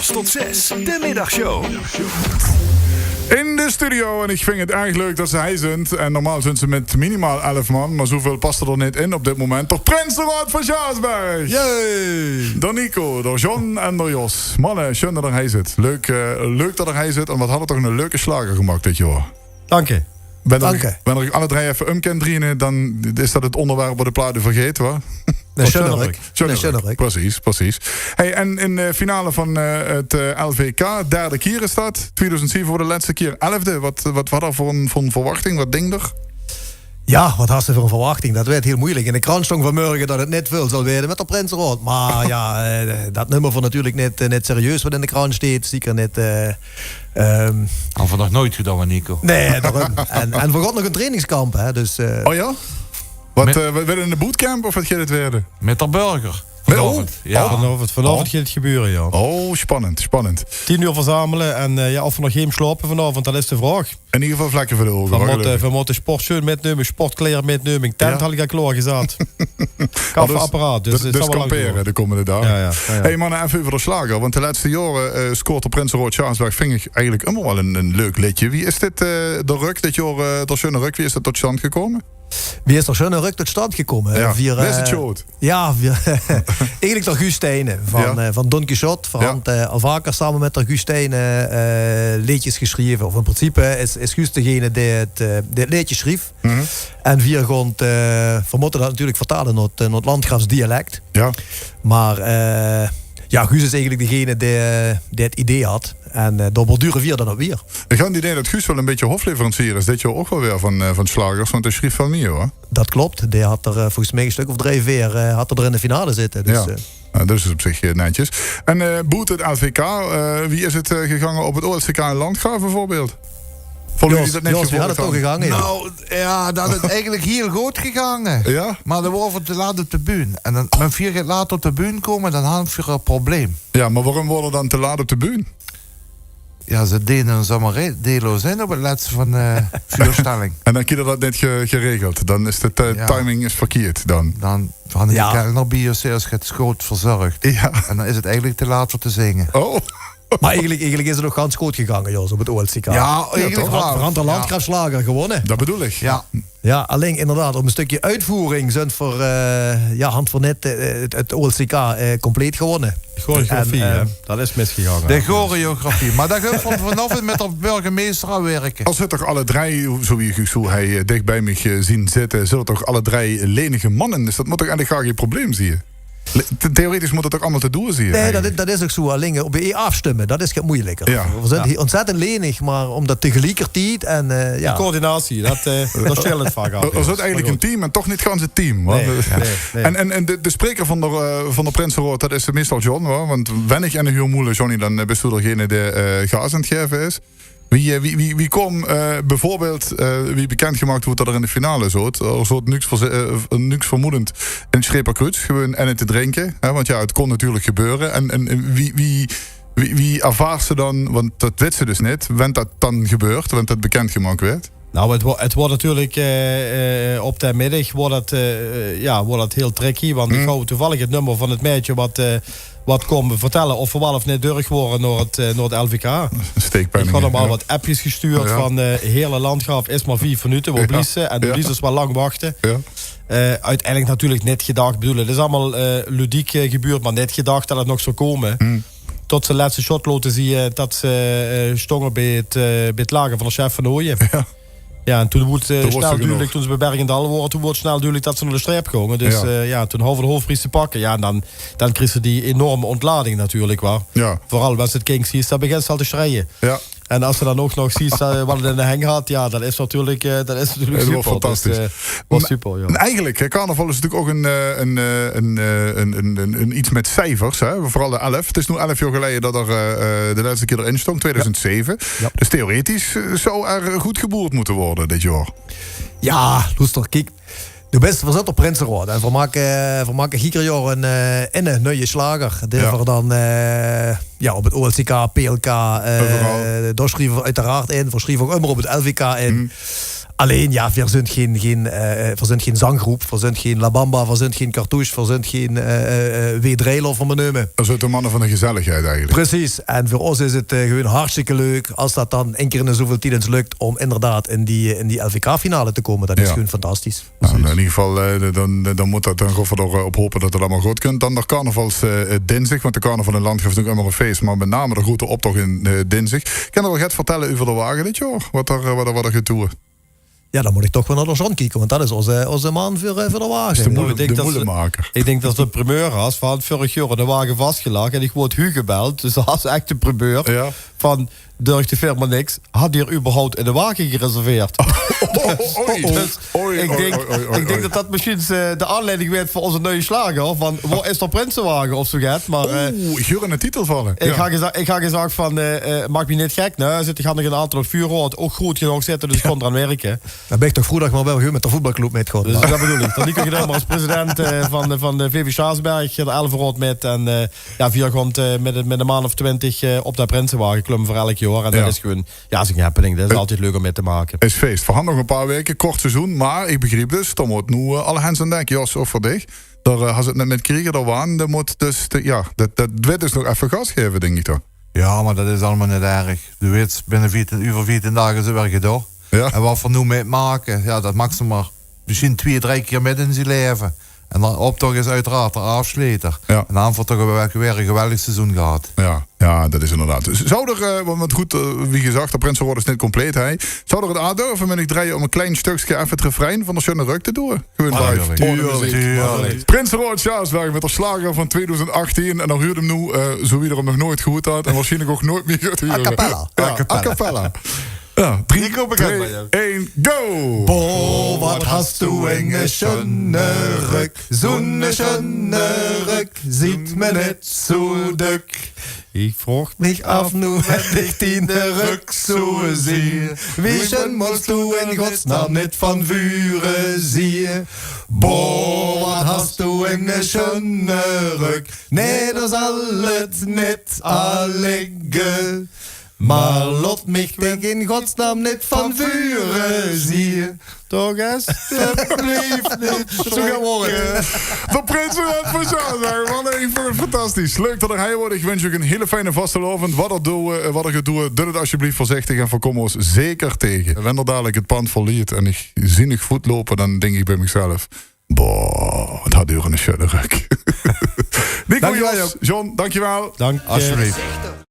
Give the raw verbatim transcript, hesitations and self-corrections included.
Tot zes, de middagshow. In de studio, en ich vinj 't erg leuk det ze hie zunt. En normaal zunt ze mit minimaal elf man, mer zoväöl paste d'r neet in op dit moment. D'r Prinseraod van Sjaasberg. Jee! D'r Nico, d'r John en d'r Jos. Manne, sjoen det d'r hie zit. Leuk, eh, leuk det d'r hie zit. En waat hadde v'r toch 'ne leuke sjlager gemaak dit jaor. Dank je. Wen d'r, wen d'r alle drei effe um kint drieje, dan is det 't óngerwerp waat de plaat vergeet, wa? Nae, sjoen ruk. Sjoen ruk. Precies, precies. Hey, en in de finale van, eh, 't, eh, L V K, derde kier is det. Twieëdoezend zeve veur de lètste kier, elfde. Waat, waat, waat hadde v'r veur 'n, veur 'n verwachting? Waat dink d'r? Ja, waat hadde v'r veur 'n verwachting? Det waert hiel meujelik. In de krant stóng vanmorge det 't neet väöl zal waere mit d'r Prinseraod. Mer ja, eh, det numme v'r natuurlik neet, eh, neet serieus waat in de krant sjteet. Zeker neet, eh, Ehm, Hadde v'r nog noeit gedaon, Nico. Nae, daorum. En, en v'r gaon nog ein trainingskamp, hè, dus, eh. Oh ja? Waat, eh, waat waert 't, 'n bootcamp of waat geit 't waere? Mit d'r burger. Vanaovend. Oh. Vanaovend, vanaovend geit 't gebeure, ja. Oh, spannend, spannend. Tien oer verzamele en, eh, ja, of v'r nog gaon slaope vanaovend, det is de vraog. In eder geval vlekke veur de ouge. V'r mótte, v'r mótte sportsjoon mitnumme, sportkleier mitnumme, tent had ich al klaorgezat. Kaffeapparaat, dus 't zal waal lang dore. Dus kampere de kómmende daag. Ja, ja, ja, ja. Hey manne, effe euver de sjlager, want de lètste jaore, eh, scoort d'r Prinseraod Sjaasberg, vinj ich, eigelik ummer waal ein, ein leuk leedje. Wie is dit, eh, d'r ruk dit jaor, eh, d'r sjoene ruk, wie is det tot sjtandj gekómme? Wie is d'r sjoene ruk tot sjtandj gekómme? Ja. Wie is 't sjoot? Ja, eigelik d'r Guus Stijnen van, eh, van Don Quixote. V'r hant, eh, al vaker same mit d'r Guus Stijnen, eh, leedjes gesjreve. Of in principe is, is Guus degene dae 't, eh, dae 't leedje sjrief. En v'r gaon 't, eh, v'r mótte det natuurlik vertale nao 't, eh, nao 't landgraafsdialek. Ja. Mer, eh, ja, Guus is eigelik degene dae, dae 't idee had. En, eh, dao bordure v'r dan op wier. Ich han 't idee det Guus waal ein bietje hofleverancier is dit jaor ouch waal weer van, eh, van sjlagers, want hae sjrief waal mieë, huur. Det klop. Dae had d'r, eh, volges mich ein stök of drei, veer, eh, had d'r in de finale zitte. Dus, ja. Eh, ja, det is op zich, eh, netjes. En, eh, boete 't L V K, eh, wie is 't, eh, gegange op 't O L C K in Landgraaf bieveurbeeld? Vónje Jos, det neet Jos, wie had 't toch gegange, ja? Nou, ja, det is eigelik hiel good gegange. Ja? Mer dan waore v'r te laat op de bühne. En dan, wen v'r laat op de bühne kómme, dan han v'r ein probleem. Ja, mer waorum waore v'r dan te laat op de bühne? Ja, ze dene ós zomaar re-, deloos in op 't lètste van, eh, veurstelling. En dan krieg geer det neet ge-, geregeld. Dan is de ti-, timing is verkieërd dan. Dan han ich de kelner bie ós, zègk ich, 't is good verzörg. Ja. En dan is 't eigelik te laat veur te zinge. Oh. Mer eigelik, eigelik is 't nog gans good gegange, Jos, op 't O L C K. Ja, eigelik toch? V'r han, v'r han d'r landgraafsjlager gewónne. Det bedoel ich. Ja. Ja, allein inderdaad, op ein stökske oetvoering zunt v'r, eh, ja, han v'r neet, eh, 't, 't O L C K, eh, compleet gewónne. Choreografie, hè? Det is misgegange. De choreografie. Mer dao gaon v'r vanaovend mit d'r burgemeister aan wirke. Es geer toch alle drei, zoe wie, zoe hae, eh, dich bie mich, eh, zeen zitte, zeen toch alle drei lenige manne. Dus det mót toch eigelik gaar gein probleem zeen. Le-, the-, theoretisch mót det toch allemaol te doon zeen, eigelik. Nae, det is, det is ouch zoe. Allein op ein aafstömme, det is get meujelieker. Ja. V'r zeen hie óntzèttend lenig, mer óm det tegeliekertied en, eh, ja. De coördinatie, det, eh, det sjeelt vaak aaf. V'r zeen eigelik ein team, mer toch neet gans ein team, huur. Nae, nae, nae. En, en, en de, de sjpreker van d'r, eh, van d'r Prinseraod, det is meistal John, huur. Want wen ich aan de huur mót, Johnny, dan, eh, bis doe degene dae, eh, gaas aan 't gaeve is. Wie, eh, wie, wie, wie kaom, eh, bieveurbeeld, eh, wie bekindgemaak woort det d'r in de finale zoot, d'r zoot niks verze-, eh, niks vermoedend in 't Sjreperkruuts, gewoon en te drinke, hè, want ja, 't kós natuurlik gebeure. En, en, en wie, wie, wie, wie ervaars se dan, want det wits se dus neet, wen det dan gebeurt, wen det bekindgemaak wuuert? Nou, 't wo-, 't woort natuurlik, eh, eh, op de middig woort 't, eh, ja, woort 't hiel tricky, want ich haw toevallig 't nummer van 't meidje waat, eh, waat kaom vertèlle of v'r waal of neet durch wore nao 't, eh, nao 't L V K. Steekpenning, ja. Ich haw 'm al waat appjes gesjtuurd van, eh, hiel Landgraaf is mer vief minute, wo blies se? En doe lies se waal lang wachte. Ja. Eh, oeteindelik natuurlik neet gedach. Ich bedoel, 't is allemaol, eh, ludiek, eh, gebeurd, mer neet gedach det 't nog zou kómme. Tot ze de lètste sjot lote zeen, eh, det ze, eh, sjtónge bie 't, eh, bie 't lager van d'r chef van Ooyen. Ja. Ja, en toen woort, eh, snel dudelik, toen ze bie Bergendal wore, toen woort snel dudelik det ze nao de sjtreep gónge. Dus, eh, ja, toen hawwe v'r de hoofpries te pakke. Ja, en dan, dan kriegs se die enorme óntlading natuurlik, wa. Ja. Veural wen se 't kindj zuus, dan begins se al te sjrieje. Ja. En es se dan ouch nog zuus, eh, waat 't in de heng hat, ja, det is natuurlik, eh, det is natuurlik super. Det waas fantastisch. Dus, eh, waas super, ja. En eigelik, hè, carnaval is natuurlik ouch ein, eh, ein, eh, ein, eh, ein, ein, ein, ein get mit cijfers, hè, veural de elf. 't Is noe elf jaor geleje det d'r, eh, eh, de lètste kier d'rin sjtóng, twieëdoezend zeve. Ja. Dus theoretisch, eh, zou d'r good geboerd mótte waere dit jaor. Ja, loester, kiek. Doe bis, v'r zeen d'r Prinseraod en v'r make, v'r make eder jaor ein, eh, ein nuuje sjlager. Dae v'r dan, eh, ja, op 't O L C K, P L K, eh, dao sjrieve v'r oeteraard in. V'r sjrieve ouch ummer op 't L V K in. Allein, jao, veer zunt gein, gein, eh, veer zunt gein zanggroep, veer zunt gein La Bamba, veer zunt gein Cartouche, veer zunt gein, eh, eh, eh, W Dreiler, veur mer neume. Veer zunt de manne van de gezelligheid eigelik. Precies. En veur ós is 't, eh, gewoen hartstikke leuk es dat dan ein kier in de zoeväöl tied ins lök óm inderdaad in die, in die L V K-finale te kómme. Dat is gewoen fantastisch. Nou, in eder geval, eh, dan, dan mót dat, dan gaon v'r d'r, eh, op hope dat 't allemaol good kump. Dan d'r carnavals, eh, dinsdig, want de carnaval in Landgraaf is natuurlik ummer ein fees, mer mit name d'r groete optoch in, eh, dinsdig. Kins se al get vertèlle euver de wage dit jaor? Wat d'r, eh, wat d'r, wat d'r geit doon? Jao, dan mót ich toch waal nao d'r John kieke, want dat is ózze, ózze man veur, eh, veur de wage. Is de moele-, de moelemaker. Ich dink dat 't de primeur is, want vörig jaor de wage vasgelag en ich woort Huub gebeld. Dus dat is ech de primeur van, durch de firma Nix, had geer überhaupt eine wage gereserveerd? Oei. Dus ich dink dat dat mesjiens, eh, de aanleiding weurt veur ózze nuie sjlager van: Wo is d'r prinsewage? Of zoe get. Mer, eh, ich huur eine titel valle. Ich ha geza-, ich ha gezag van, eh, eh, maak mich neet gek, nae, zit, ich ha nog ein aantal op vuurraod, ouch good genóg zitte, dus ich kóm d'raan wirke. Dan bön ich toch vroe dat ich mer waal weer mit de voetbalclub mitgaon. Dus dat bedoel ich. Dan doon ich dan mer es president, eh, van de, van de V V Sjaasberg, de Elveraod mit. En, eh, jao, veer gaon, eh, mit, mit ein man of twintig, eh, op de prinsewage klumme veur elk jaor. En dat is gewoen, jao, is ein happening. Dat is altied leuk óm mit te make. Is fees. Veer han nog ein paar waeke, kort seizoen. Mer ich begriep dus, d'r mót noe, eh, alle hens aan dek, Jos, ouch veur dich. Dao, eh, has se 't net mitgekrege, d'r Waan, dae mót dus, de, jao, dat, dat weurt dus nog effe gas gaeve, dink ich toch. Jao, mer dat is allemaol neet erg. Doe weits, binne veertien, euver veertien daag is 't weer gedoon. Jao. En wat v'r noe mitmake, jao, dat maak se mer mesjien twie, drie kier mit in zien laeve. En d'r optoch is oeteraard d'r aafsjleter. Jao. En dan han v'r toch weer, weer ein geweldig seizoen gehad. Jao, jao, dat is inderdaad. Zouw d'r, eh, want good, eh, wie gezag, d'r prinseraod is neet compleet, hè. Zouw d'r 't aandurve, meen ich, Dreie, óm ein klein stökske effe 't refrein van d'r Sjunne Rök te doon? Gewoen live. Tuurlik, tuurlik. Prinseraod Sjaasberg mit d'r sjlager van tweedoezend achttien. En dan huurt 'm noe, eh, zoe wie d'r 'm nog noeats gehuurd hat. En waarsjienlik ouch noeats mieë geit hure. A cappella. Jao, a cappella. Jao, drie, twee, ein, go! Boah, wat has doe eine sjunne rök, zoe'ne sjunne rök, zuut me neet zoe dök. Ich vraog mich aaf noe, wen ich diene rök zoe zie, wie sjun mós doe in godsnaam neet van vure zie? Boah, wat has doe eine sjunne rök. Nae, dao zal 't neet aan ligke. Mer laot mich dich in godsnaam neet van vure zie. Toch, esjeblief neet sjrikke. Zoe gaon v'r 't. D'r prins van Sjaasberg, man, ich vónj 't fantastisch. Leuk dat geer hie waort. Ich wunsj uch eine hele fijne vastelaovend. Wat d'r doon, eh, wat d'r geit doon, doot 't esjeblief veurzichtig en v'r kómme ós zeker tege. Wen d'r dalik 't pand verleet en ich zeen uch voetloupe, dan dink ich bie mich zelf: boah, wat hat d'r eine sjunne rök. Nico, Jos, John, dankjewel. Dank. Esjeblief.